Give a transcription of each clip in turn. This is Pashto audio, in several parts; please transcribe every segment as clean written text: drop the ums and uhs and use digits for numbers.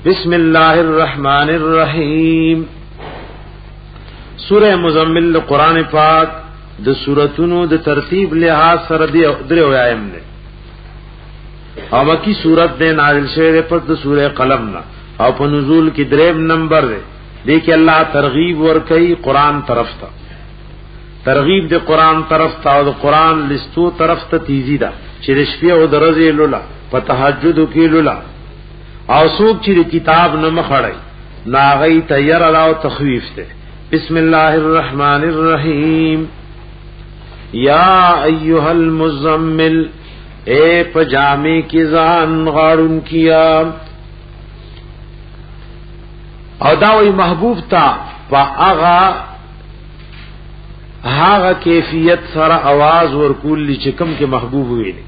بسم الله الرحمن الرحیم. سوره مزمل قرآن پاک د سوراتونو د ترتیب لحاظ سره دی درې وایم نه، او مکی سورت دې نازل شوه ده پس د سوره قلم نه، او په نزول کې دریم نمبر ده. دې کې الله ترغیب ورکړي قرآن طرف ته، ترغیب د قرآن طرف ته او د قرآن لستو طرف ته تیزی ده چې د شپې او د ورځې لولا په تهجد کې لولا، او څوک چې کتاب نه مخړی ناغی تیر او تخویف ته. بسم الله الرحمن الرحیم. یا ایها المزمل، اے پجامے کی ځان غاړون کیا. او دا وی محبوب تا پا اغا هاغه کیفیت سره आवाज ورکول چې کم کې محبوب ویلي.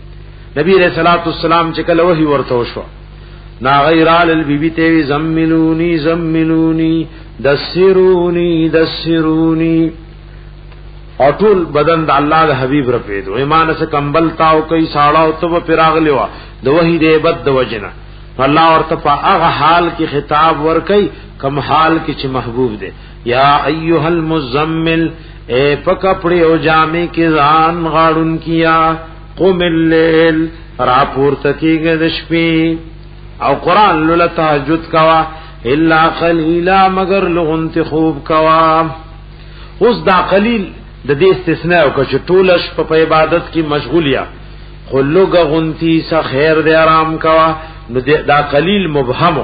نبی علیہ الصلوۃ والسلام چې کله وحی ورته وشو، نا غیرال البی بی ته زملونی زملونی دسرونی دسرونی، او ټول بدن د الله د حبیب رپیدو. ایمان سره کمبل تاو کوي ساړه او تو پراغلی وا د وحی د عبادت د وجنه. الله ورته په هغه حال کې خطاب ورکي کم حال کې چې محبوب دی. یا ایها المزمل، اے پکپڑے او جامې کې ځان غاړون کیا، قم الليل، را پورته کیږي د شپې او قران لولا تهجد کوا، الا قلیلا، مگر لغنت خوب کوا. اوس دا قلیل د دې استثناء او چې ټول شپه په عبادت کې مشغولیا، خو لوګ غنتی څه خیر دې آرام کوا. نو دا قلیل مبهم،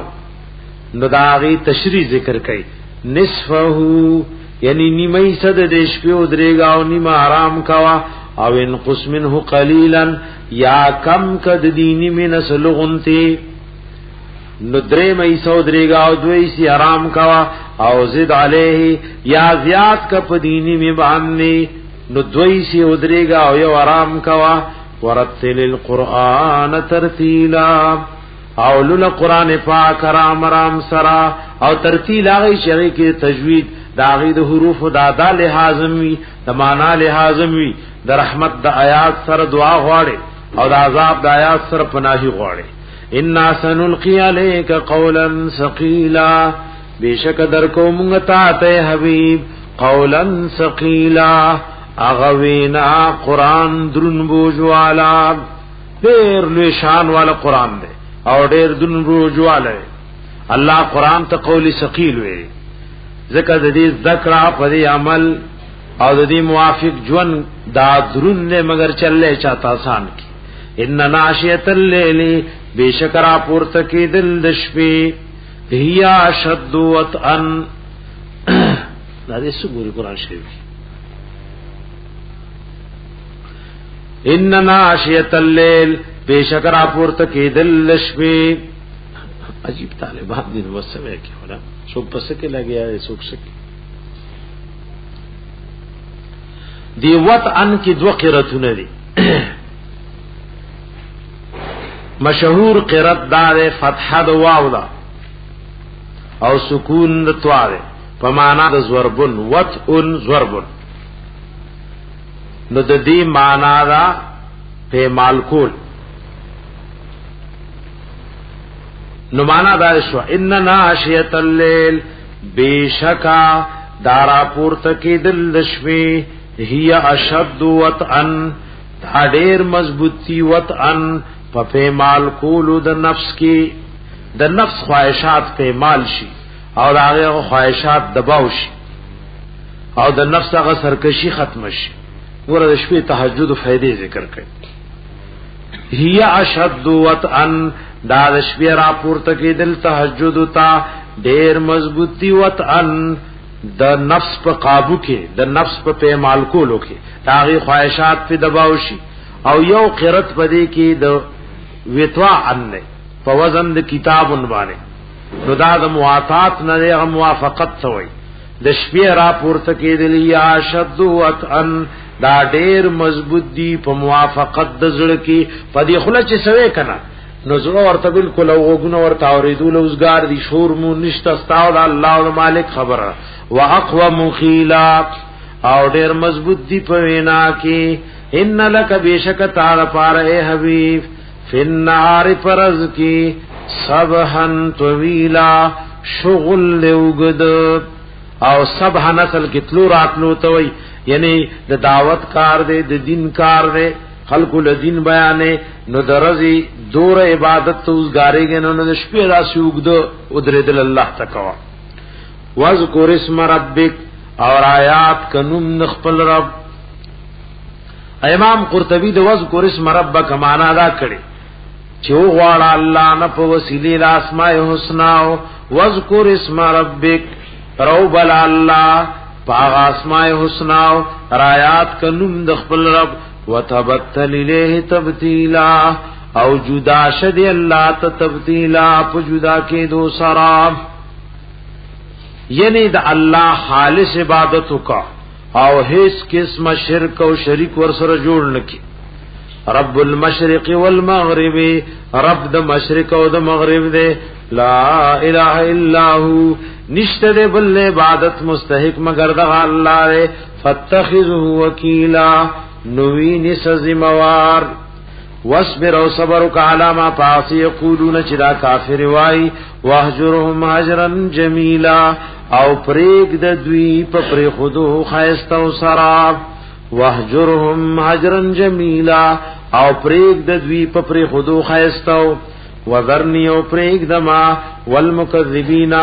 نو دا غي تشریح ذکر کړي نصفه، یعنی نیمه صد د شپې او درېګا او نیمه آرام کوا، او انقص منه قلیلا، یا کم کد دینی من سلغنتی. نو درې مې سو درېګا او دوی سی آرام کوا، او زد علیه، یا زیات ک په دینی می باندې، نو دوی سی درېګا او یو آرام کوا. ورتل القرآن ترتیلا، او لول قرآن پاک رام رام سرا او ترتیل هغه شری کې تجوید دا غي د حروف دا دا لحاظم وی، د معنا لحاظم وی، د رحمت د آیات سره دعا غواړي او د عذاب د آیات سره پناهي غواړي. ان سنلقي عليك قولا ثقيلا، بیشک در کو مونږ ته ته حبیب قولا ثقيلا، اغوینا قران درن بوجوالا، ډیر لوی شان والا قران دی او ډیر درن بوجوالا. الله قران ته قول ثقيل وی، ځکه د دې ذکر په دې عمل او د دې موافق ژوند دا درون نه مگر چلې چاته آسان کی. ان ناشیت الليل، بشکرا پورته کی دل د شپې، هيا شد وطن. دا دې څه قرآن شریف. ان ناشیت الليل، بشکرا پورته کی دل د شپې. عجیب طالبان دې وسوي کې ولا څوک پس کې لګیا دی، څوک سکه دی. وط ان کی دو قرتونه دي. مشهور قرت دار فتح د واو دا او سکون د توا ده، په معنا د زربن، وط ان زربن. نو د دې معنا دا په مالکول. نو معنا دا شو ان ناشیت الليل، بیشکا دارا پورته کېدل د شپې، هي اشد وطئا، دا ډیر مضبوطی، وطئا په پیمال کولو د نفس کې، د نفس خواهشات پیمال شي او د هغه خواهشات دباو شي او د نفس هغه سرکشي ختم شي. ګوره د شپې تهجد فائدې ذکر کړي. هي اشد وطئا، دا د شپې را پورته کېدل تهجد تا ډېر مضبوطی، وطئا د نفس په قابو کې، د نفس په پیمال کولو کې، داغي خواهشات په دباو شي. او یو قرت پدې کې د وتوا ان نه په وزن د کتاب باندې، نو دا د مواتات نه دی، موافقت ته وای. د شپې را پورته کېدل یا شد وطئا، دا ډېر مضبوط دی په موافقت د زړه کې. په دې خله چې سوي کنه، نو زړه ورته بالکل او غوګونه ورته اورېدل اوسګار دي، شور مو نشته، استاو د الله او مالک خبره. واقوم قیلا، او ډېر مضبوط دی په وینا کې. ان لک، بیشک تعالی پار اے حبیب، فی النهار، فرض کی، سبحا طویلا، شغل لوګد او سبح نسل کې تلو راتلو ته وي، یعنی د دعوت کار دی، د دین کار دی، خلق له دین بیانې. نو درځي دور عبادت ته اوسګارېږي، نو د شپې راسي وګد او درېدل الله تکوا. واذکر اسم ربک، اور آیات کنوم خپل رب. امام قرطبی د واذکر اسم ربک معنا دا کړي چې غواړه الله نه په وسیله د اسماء الحسنا. واذکر اسم ربک، رو بل الله پاغ اسماء الحسنا، رایات کنوم د خپل رب. وتبتل الیه تبتیلا، او جدا شد الله ته تبتیلا، په جدا کې دو سرا، یعنی د الله خالص عبادت وکا او هیڅ قسم شرک او شریک ور سره جوړ نکي. رب المشرق والمغرب، رب د مشرق او د مغرب دی. لا اله الا هو، نشته دی بل عبادت مستحق مگر د الله دی. فاتخذه وکیلا، نوی نس ذمہوار. واصبر او صبر وکالا ما پاس یقولون، چې دا کافر وای. واهجرهم هجرا جمیلا، او پریک د دوی په پری خودو خیسته او سراب. واهجرهم هجرا جمیلا، او پریک د دوی په پری خودو خیسته. وذرنی، او پریک دما، والمکذبین،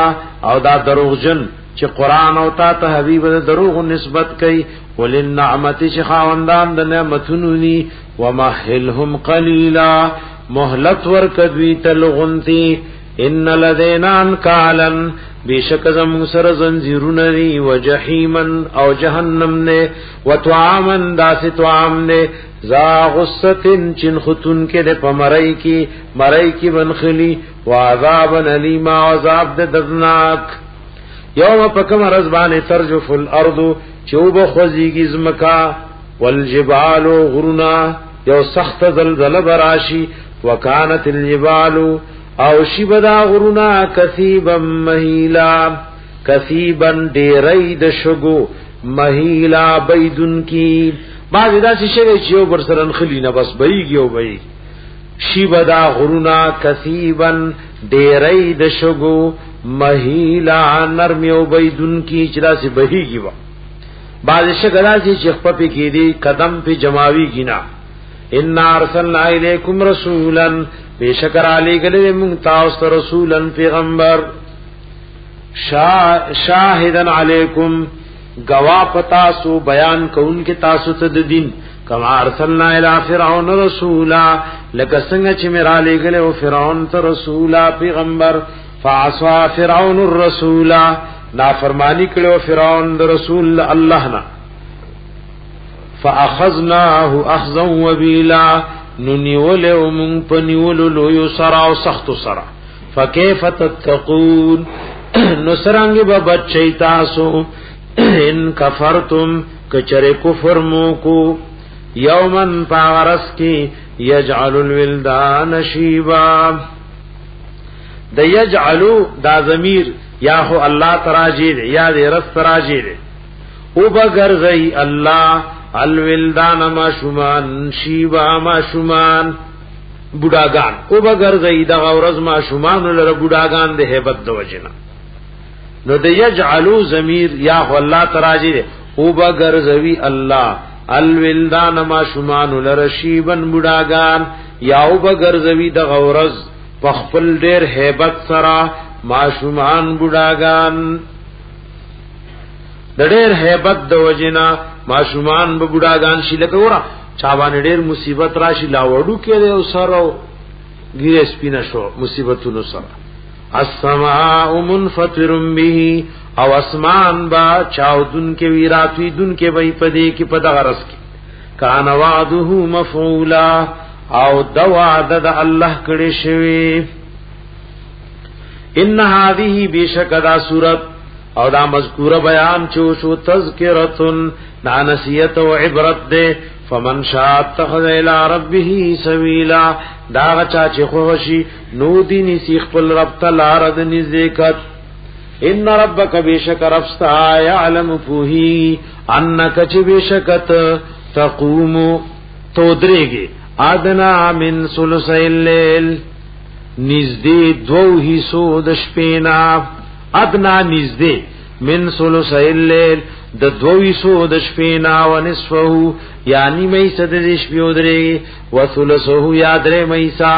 او دا دروغجن چې قران او تا ته حبیب د دروغ نسبت کوي. وللنعمت، چې خاوندان د نعمتونو ني. ومهلهم قلیلا، مهلت ورکدوی تلغنتی. ان لدینا انکالن، بیشک زمون سره زنجیرونه دی، وجحیمن، او جهنم نه، وطعامن، داس طعام نه، ذا غصتن، چن خطون کې د پمرای کې مرای کې بنخلی، وعذاب الیما، عذاب د دردناک. یوم، پکم رزبان، ترجف الارض، چوب خوزیږي زمکا، والجبال، غرنا، یو سخت زلزله براشي. وکانت الجبال، او شی بدا غرنا، کثیبا مهیلا، کثیبا ډیرای د شګو، مهیلا بيدن کی. بعض داسې شوی چې یو بر سره خلی نه، بس بهیږي او بهیږي. شی بدا غرنا کثیبا ډیرای د شګو، مهیلا نرم او بيدن کی، چې داسې بهیږي وا. بعض شګه داسې چې خپ په کې دي، قدم په جماوی گینا. ان ارسلنا الیکم رسولا، بشکر علی گله مونږ تاسو ته رسولا پیغمبر، شاهدن علیکم، گوا پتا سو بیان کون کې تاسو ته د دین. کما ارسلنا الی فرعون رسولا، لکه څنګه چې میرا لګله او فرعون ته رسولا پیغمبر. فعصا فرعون الرسول، نافرمانی کړو فرعون د رسول الله نه. فاخذناه اخذا وبیلا، نو نیول مون په نیولو لوی سرا او سخت سرا. فکیف تتقون، نو سرنګ به بچی تاسو، ان کفرتم، کچره کفر مو کو، یومن پاغرس کی، یجعل الولدان شیبا. د یجعلو دا ضمیر یا هو الله تراجی دی یا دی رس تراجی دی. او بغرزی الله الولدان ما شومان، شیبا ما شومان بوډاګان. او بغرزی د غورز ما شومان لره بوډاګان د hebat د وجنه. نو د یجعلو ضمیر یا هو الله تراجی دی، او بغرزوی الله الولدان ما شومان لره شیبن بوډاګان، یا او بغرزوی د غورز په خپل ډیر hebat سره ماشومان بوډاګان. د ډېر hebat د وجنا ماشومان به بوډاګان شي. لکه ورا چا باندې ډېر مصیبت راشي، لا وړو کې له سره ګیره سپینه شو مصیبتونو سره. السماء منفطر به، او اسمان با چاودن کې وی راتوی دن کې وی پدې کې په دغه رس کې. کان وعده مفعولا، او د وعده د الله کړي شوی. ان هذه، بشک دا صورت او دا مذکوره بیان چې شو، تذکرتن، دا نصیحت او عبرت ده. فمن شاء اتخذ الى ربه سبیلا، دا چا چې خوشي نو دی نسی خپل رب ته لار د نزدېکت. ان ربک، بشک ربستا، یعلم فوهی، انک، چې بشکت، تقوم، تو درېږي، ادنا من ثلث الليل. نږدې دوو حصو د شپې نه، ادنا نږدې من ثلث الليل د دوو حصو د شپې نه، و نصفه یعنی مې صد د شپې ودرې، و ثلثه یا درې مې سا،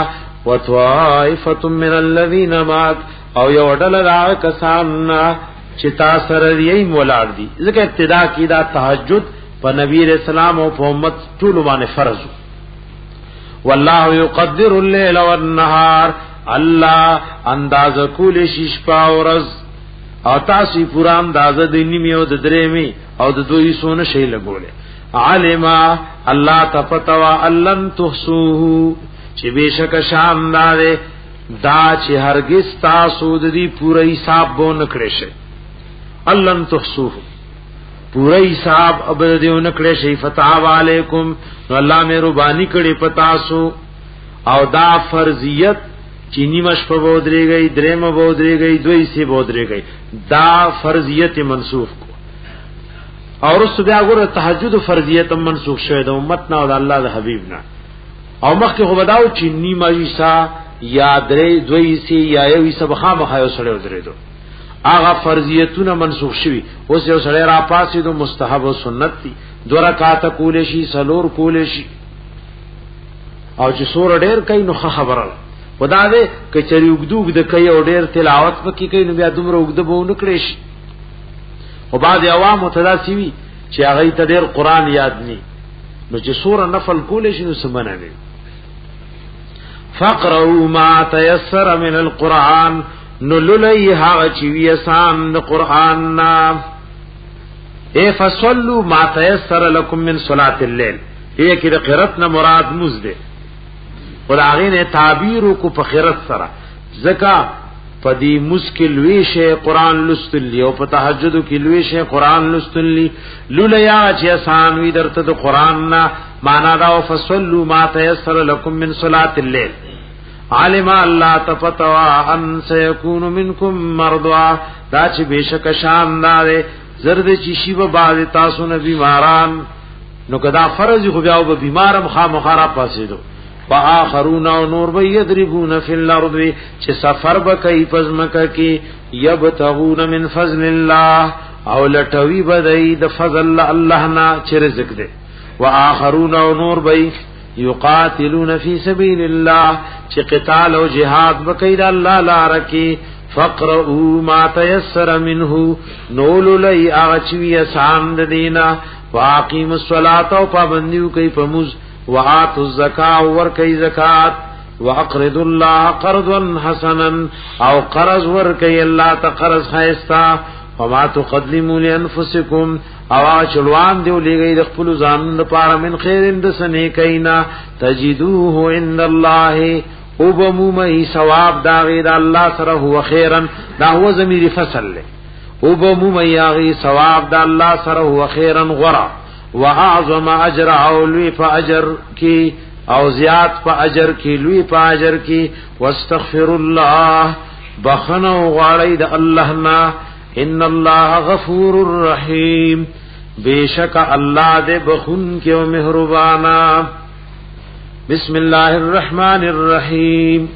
وطائفه من الذين معك او یو ډله دا کسان چې تا سره یې مولار دي. ځکه ابتدا کې دا تهجد په نبی رسول الله او په امت ټول باندې فرض. والله يقدر الليل والنهار، الله انداز کول شي شپه او ورځ، او تاسو پورا انداز د نیمه او د درې می او د دوی سونه شي لګولې. علما الله تفتوا الن تحسوه، چې بشک شان دار دا چې هرگز تاسو د دې پوره حساب بو نکړې شي. الن تحسوه پوره حساب اب دې نکړې شي. فتح علیکم، نو الله مې ربانی کړي پتاسو. او دا فرضیت چې نیمه شپه بودريږي، درېمه بودريږي، دوی سي بودريږي، دا فرضیت منسوخ کو. او رس بیا ګوره تهجد فرضیت منسوخ شوه د امت نه او د الله د حبیب نه. او مخکې خو بداو چې نیمه حصہ یا درې دوی سي یا یو حصہ بخامخ یو سره ودرېدو، هغه فرضیتونه منسوخ شوي. اوس یو سړی را پاسې دو مستحب او سنت دي، دو رکعات کول شي، سلور کول شي، او چې سور ډیر کوي نو خبره خدا دې کچری وګدوګ د کوي او ډیر تلاوت پکې کوي نو بیا دومره وګد به ونکړي شي. او بعض عوام متداسي وي چې هغه ته ډیر قران یاد ني، نو چې سور نفل کول شي نو سمنه نه. فقروا ما تيسر من القرآن، نو للی هغه چې وی آسان د قرآن نا. اے فصلوا ما تيسر لكم من صلاة الليل، دې کې د قرات نه مراد مز ده، خدای نه تعبیر کو په قرات سره، زکا پدی مسکل لوی شی قران لستلی او په تهجد کې لوی شی قران لستلی. لولیا چې آسان وی درته د قران نه، معنا دا فصلوا ما تيسر لكم من صلاة الليل. علم الله تفتوا ان سيكون منكم مرضى، دا چې بشک شان دار زرد چې شی به باز تاسو نه بیماران، نو کدا فرض خو بیا به بیمارم خامخرا پاسېدو. واخرون او نور به یضربون فی الارض، چې سفر به کوي پزمکه کې، یبتغون من فضل الله، او لټوي بدای د فضل الله نه چې رزق دی. واخرون او نور به یقاتلون فی سبیل الله، چې قتال او جهاد وکړي د الله لار کې. فقرؤ ما تيسر منه، نول لئی هغه چې وی آسان د دینا. واقیم الصلاة او پابندیو کوي پموز، وآتوا الزکاة ور کوي زکات، واقرض الله قرضا حسنا، او قرض ور کوي الله ته قرض خیستا. وما تقدموا لانفسکم، او چلوان دیو لګی د خپل ځان لپاره، من خیرن د سنې کینا، تجدوه عند الله، او بمومه ثواب داغه د الله سره، هو خیرن، دا هو ضمیر فصل له، او بمومه یاغي ثواب د الله سره، هو خیرن غرا، واعظم اجر، او لوی په اجر کې، او زیات په اجر کې، لوی په اجر کې. واستغفر الله، بخنه غواړی د الله نه، ان الله غفور الرحیم، بیشک الله دې بخون کې او مهربانا. بسم الله الرحمن الرحیم.